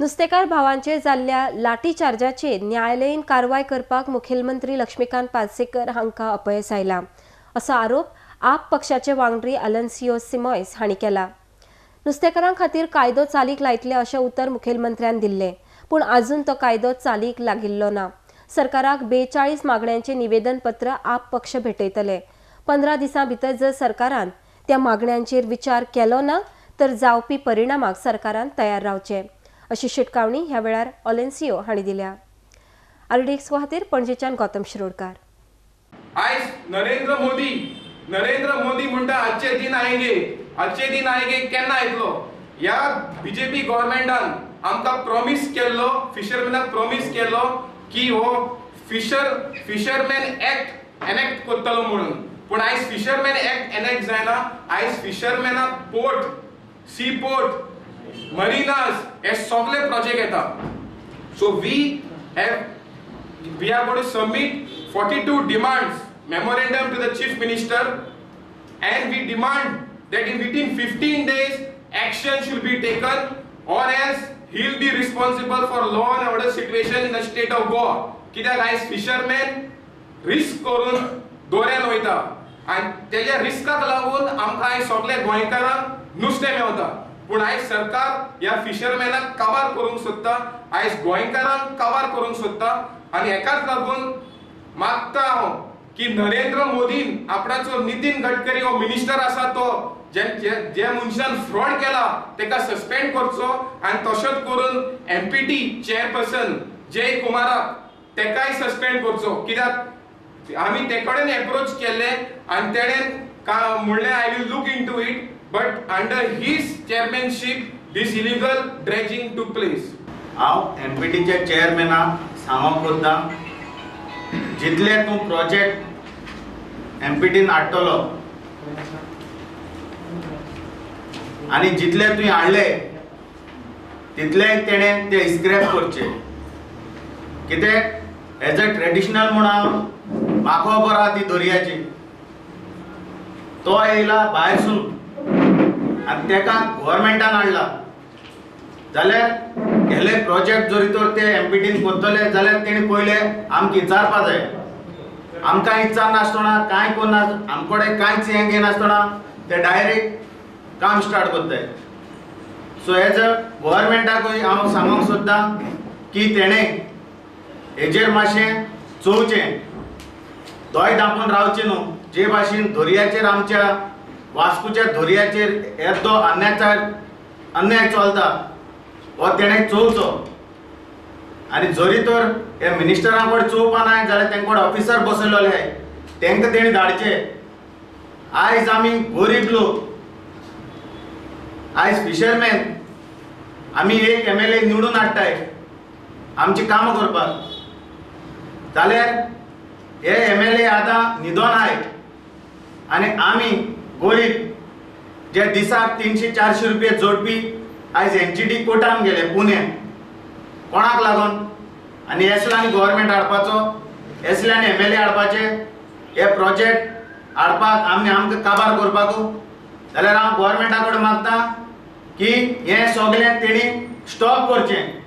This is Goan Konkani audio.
नुस्तेकार भावांचेर जाल्ल्या लाठीचार्जाचेर न्यायालयीन कारवाय करपाक मुखेलमंत्री लक्ष्मीकांत पार्सेकर हांकां अपयस आयलां असो आरोप आप पक्षाचे वांगडी आलेन्सियो सिमॉयस हांणी केला. नुस्तेकारां खातीर कायदो चालीक लायतले अशें उतर मुखेलमंत्र्यान दिल्लें, पूण अजून तो कायदो चालीक लागिल्लो ना. सरकाराक 42 मागण्यांचें निवेदनपत्र आप पक्ष भेटयतले. 15 दिसां भितर जर सरकारान त्या मागण्यांचेर विचार केलो ना तर जावपी परिणामाक सरकारान तयार रावचें अशी शिटकावणी ह्या वेळार आलेन्सियो हांणी दिल्या. आरडीएक्स खातीर पणजेच्यान गौतम शिरोडकार. आयज नरेंद्र मोदी म्हणटा आजचे दिन आएंगे, आजचे दिन आएंगे केन्ना येतलो? ह्या बीजेपी गव्हर्मेंटान आमकां प्रॉमीस केल्लो, फिशरमॅनाक प्रॉमीस केल्लो की हो फिशरमॅन एक्ट एनॅक्ट करतलो म्हणून, पूण आयज फिशरमॅन एक्ट एनॅक्ट जायना. आयज फिशरमॅनाक पोर्ट, सी पोर्ट, मरिनाज हे सगळे प्रोजेक्ट येता. So we are going to submit 42 demands memorandum to the Chief Minister, and we demand that in within 15 days action should be taken or else he will be responsible for law and order situation in the state of Goa. कित्याक आयज फिशरमॅन रिस्क करून दोऱ्यान वयता आनी तेज्या रिस्काक लागून आमकां आयज सगळे गोंयकारांक नुस्तें मेवता, पूण आयज सरकार ह्या फिशरमॅनाक काबार करूंक सोदता, आयज गोंयकारांक काबार करूंक सोदता. आनी हेकाच लागून मागता हांव की नरेंद्र मोदीन आपणाचो नितीन गडकरी हो मिनिस्टर आसा तो जे मनशान फ्रॉड केला तेका सस्पेंड करचो आनी तशेंच करून एमपीटी चेअरपर्सन जय कुमाराक तेकाय सस्पेंड करचो. कित्याक आमी ते कडेन एप्रोच केल्ले आनी तेणेन म्हणलें I will look into it, but under his chairmanship this illegal dredging took place. हांव एमपीटीच्या चेअरमॅनाक सांगूंक सोदतां, जितले तूं प्रोजेक्ट एमपीटीन हाडटलो आनी जितले तुवें हाडले तितले तेणें ते स्क्रॅप करचे. कित्याक एज अ ट्रेडिशनल म्हूण हांव म्हाका खबर आहा ती दर्याची, तो येयला भायरसून आनी तेका गव्हर्मेंटान हाडला जाल्यार केले प्रोजेक्ट जरी तर ते एमपीटीन करतले जाल्यार तेणी पयले आमकां विचारपा जाय. आमकां विचार नासतना कांय करना, आमचे कडेन कांयच हें घेनासतना ते डायरेक्ट काम स्टार्ट करताय. सो एज अ गव्हर्मेंटाकूय हांव सांगूंक सोदतां की तेणें हेजेर मातशें चोवचें, दोळे धांपून रावचें न्हू. जे भाशेन दर्याचेर आमच्या वास्कोच्या दर्याचेर येदो अन्याय चलता हो तेणें चोवचो. आनी जरी तर हे मिनिस्टरां कडेन चोवपा नाय जाल्यार तेंचे कडेन ऑफिसर बसयलेले आहाय तेंकां तेणें धाडचे. आयज आमी गरीब लोक, आयज फिशरमॅन आमी एक एमएलए निवडून हाडटाय आमची कामां करपाक, जाल्यार हे एमएलए आतां न्हिदोन आहाय आनी आमी गरीब जे दिसाक 300-400 रुपये जोडपी आयज एनजीटी कोर्टान गेले पुणे कोणाक लागून. आनी असल्यांनी गव्हर्मेंट हाडपाचो, असल्यांनी एमएलए हाडपाचे, हे प्रोजेक्ट हाडपाक आमी आमकां काबार करपाक. जाल्यार हांव गव्हर्मेंटा कडेन मागता की हें सगळें तेणी स्टॉप करचें.